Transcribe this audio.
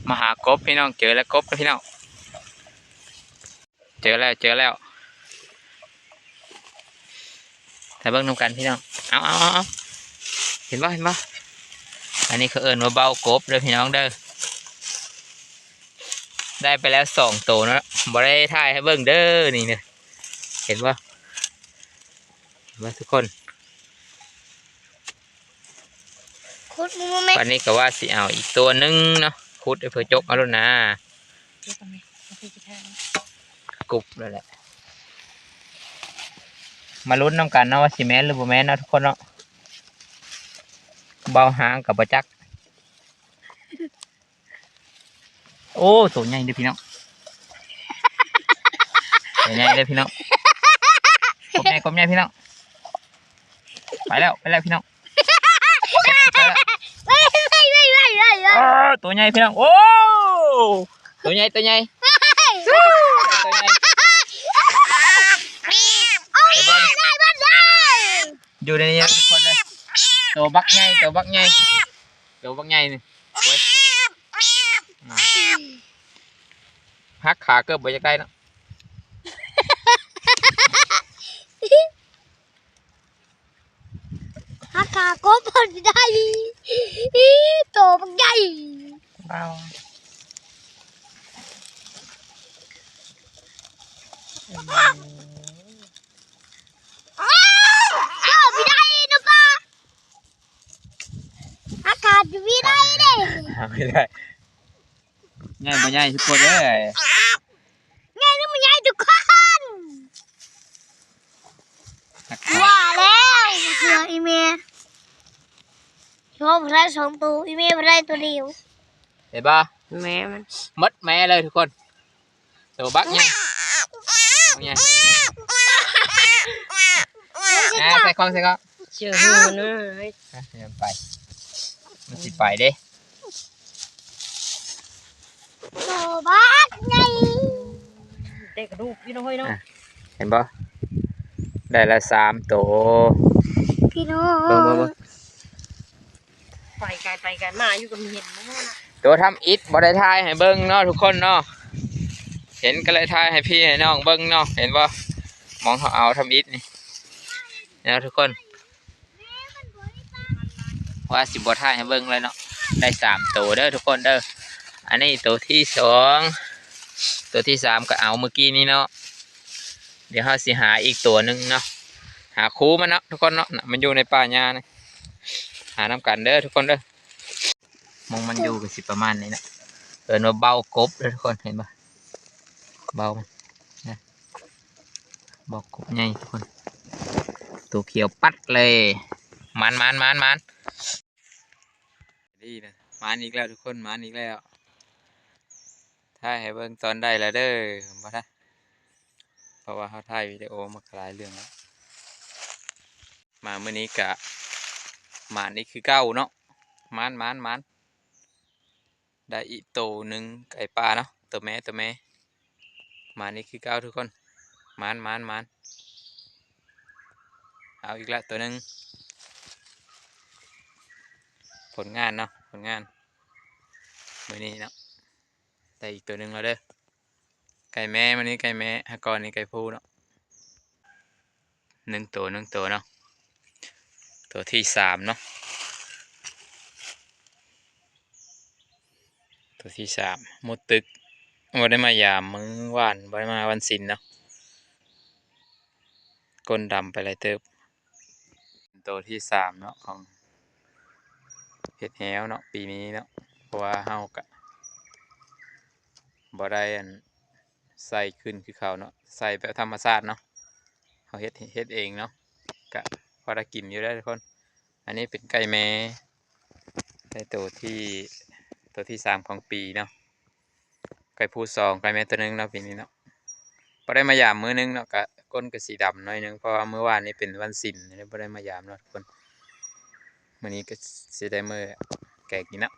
ມາຫາກົບພີ່ນ້ອງ ເຈີແລ້ວກົບພີ່ນ້ອງ ເຈີແລ້ວ ເຈີແລ້ວ ຖ້າເບິ່ງນຳກັນພີ່ນ້ອງ ເອົາ ເອົາ ເອົາ ເຫັນບໍ່ ເຫັນບໍ່ ອັນນີ້ເຂົາເອີ້ນວ່າເບົາກົບເດີພີ່ນ້ອງເດີ ໄດ້ໄປແລ້ວສອງໂຕເນາະ ບໍ່ໄດ້ຖ່າຍໃຫ້ເບິ່ງເດີ ນີ້ເດີ ເຫັນບໍ່ ເຫັນບໍ່ທຸກຄົນ? ຂຸດ ບັດນີ້ກໍວ່າຊິເອົາອີກຕົວໜຶ່ງເນາະ ຂຸດໃຫ້ເພິ່ນຈົກເອົາໂລດນາ ກຸບແລ້ວແຫຼະ ມາລຸ້ນນຳກັນເນາະ ວ່າຊິແມ່ນຫຼືບໍ່ແມ່ນເນາະທຸກຄົນເນາະ ເບົາຫາງກໍບໍ່ຈັກ. ໂອ້ ໂຕໃຫຍ່ເດີພີ່ນ້ອງ ໂຕໃຫຍ່ເດີພີ່ນ້ອງ ກົບໃຫຍ່ ກົບໃຫຍ່ພີ່ນ້ອງ ໄປແລ້ວ ໄປແລ້ວພີ່ນ້ອງ ໄປແລ້ວ ອ້າ ໂຕໃຫຍ່ພີ່ນ້ອງ ໂອ້ ໂຕໃຫຍ່ ໂຕໃຫຍ່ ໂຕໃຫຍ່ ຢູ່ໃນນີ້ທຸກຄົນເດີ ໂຕບັກໃຫຍ່ ໂຕບັກໃຫຍ່ ໂຕບັກໃຫຍ່ນີ້ ໂອ້ຍ ອືມ ຫັກຂາເກືອບບໍ່ຢາກໄດ້ເນາະ ຫັກຂາກົບບໍ່ໄດ້ ອີ ໂຕບັກໃຫຍ່ ເຈົ້າບໍ່ໄດ້ນະປ້າ ອາກາດຢູ່ນີ້ໄດ້ເດ້ ຫາບໍ່ໄດ້ ໃຫຍ່ບໍ່ໃຫຍ່ທຸກຄົນເອີຍ ໃຫຍ່ຫຼືບໍ່ໃຫຍ່ທຸກຄົນ ວ່າແລ້ວ ເສືອອີແມ່ ໂຊບໄດ້ສອງໂຕ ອີແມ່ບໍ່ໄດ້ໂຕດຽວ ເຫັນບໍ່? ແມ່ມັນ ໝົດແມ່ເລີຍທຸກຄົນ. ໂຕບັກໃຫຍ່ ບັກໃຫຍ່ ອ່າ ໃສ່ຂອງ ໃສ່ຂອງ ເຊື່ອຫູມັນເອີຍ ອ່ະ ໃຫ້ມັນໄປ ມັນຊິໄປເດ້ ໂຕບັກໃຫຍ່ ແຕ່ກະດູກຢູ່ເນາະເຮີ້ຍເນາະ ອ່ະ ເຫັນບໍ່? ໄດ້ລະສາມໂຕ ພີ່ນ້ອງ ເບິ່ງໆໆ ໄປໄກໄປໄກມາຢູ່ກໍມີເຫັນບໍ່ນະ ໂຕທຳອິດບໍ່ໄດ້ຖ່າຍໃຫ້ເບິ່ງເນາະທຸກຄົນເນາະ ເຫັນກໍເລີຍຖ່າຍໃຫ້ພີ່ໃຫ້ນ້ອງເບິ່ງເນາະ ເຫັນບໍ່ ໝ່ອງເຮົາເອົາທຳອິດນີ້ເນາະທຸກຄົນ ວ່າຊິບໍ່ຖ່າຍໃຫ້ເບິ່ງເລີຍເນາະ ໄດ້ສາມໂຕເດີທຸກຄົນເດີ ອັນນີ້ໂຕທີສອງ ໂຕທີສາມກໍເອົາມື້ກີ້ນີ້ເນາະ ດຽວເຮົາຊິຫາອີກຕົວໜຶ່ງເນາະ ຫາຄູ່ມັນເນາະທຸກຄົນເນາະ ມັນຢູ່ໃນປ່າຫຍ້ານີ້ ຫານຳກັນເດີທຸກຄົນເດີ ໝ່ອງມັນຢູ່ກໍຊິປະມານນີ້ເນາະ ເອີ້ນວ່າເບົາກົບເດີທຸກຄົນ ເຫັນບໍ່ ເບົາມັນນະ ເບົາກົບໃຫຍ່ທຸກຄົນ ໂຕຂຽວປັດເລີຍ ມານໆໆໆ ນີ້ນະ ມານອີກແລ້ວທຸກຄົນ ມານອີກແລ້ວ ຖ່າຍໃຫ້ເບິ່ງຕອນໄດ້ລະເດີ ບໍ່ໄດ້ ເພາະວ່າເຮົາຖ່າຍວິດີໂອມາກະຫຼາຍເລື່ອງແລ້ວ ມາມື້ນີ້ກະໝານອີກຄືເກົ່າເນາະ ມານໆໆ ໄດ້ອີກໂຕໜຶ່ງ ໄກ່ປ່າເນາະ ໂຕແມ່ ໂຕແມ່ ໝານອີກຄືເກົ່າທຸກຄົນ ໝານໆໆ ເອົາອີກລະໂຕໜຶ່ງ ຜົນງານເນາະ ຜົນງານ ມື້ນີ້ເນາະ ໄດ້ອີກໂຕໜຶ່ງແລ້ວເດີ ໄກ່ແມ່ ມື້ນີ້ໄກ່ແມ່ ຫາກ່ອນນີ້ໄກ່ຜູ້ເນາະ ໜຶ່ງໂຕ ໜຶ່ງໂຕເນາະ ໂຕທີສາມເນາະ ໂຕທີສາມ ໝົດຕຶກ ບໍ່ໄດ້ມາຢາມມື້ວານ ບໍ່ໄດ້ມາວັນສິນເນາະ ກົ້ນດຳໄປຫຼາຍເຕີບ. ໂຕທີສາມເນາະ ຂອງເຫັດແຫ້ວເນາະ ປີນີ້ເນາະ ເພາະວ່າເຮົາກະບໍ່ໄດ້ອັນໃສ່ຂຶ້ນຄືເກົ່າເນາະ ໃສ່ແບບທຳມະຊາດເນາະ ເຮົາເຮັດ ເຮັດເອງເນາະ ກະພໍໄດ້ກິນຢູ່ເດີທຸກຄົນ. ອັນນີ້ເປັນໄກ່ແມ່ ໄດ້ໂຕທີ່ ໂຕທີສາມຂອງປີເນາະ. ໄກ່ຜູ້ສອງ ໄກ່ແມ່ໂຕໜຶ່ງເນາະ ປີນີ້ເນາະ ບໍ່ໄດ້ມາຢາມມື້ໜຶ່ງເນາະ ກະກົ້ນກະສີດຳໜ້ອຍໜຶ່ງ ເພາະວ່າມື້ວານນີ້ເປັນວັນສິນ ເລີຍບໍ່ໄດ້ມາຢາມເນາະທຸກຄົນ. ມື້ນີ້ກະຊິໄດ້ມື້ແກະກິນເນາະ.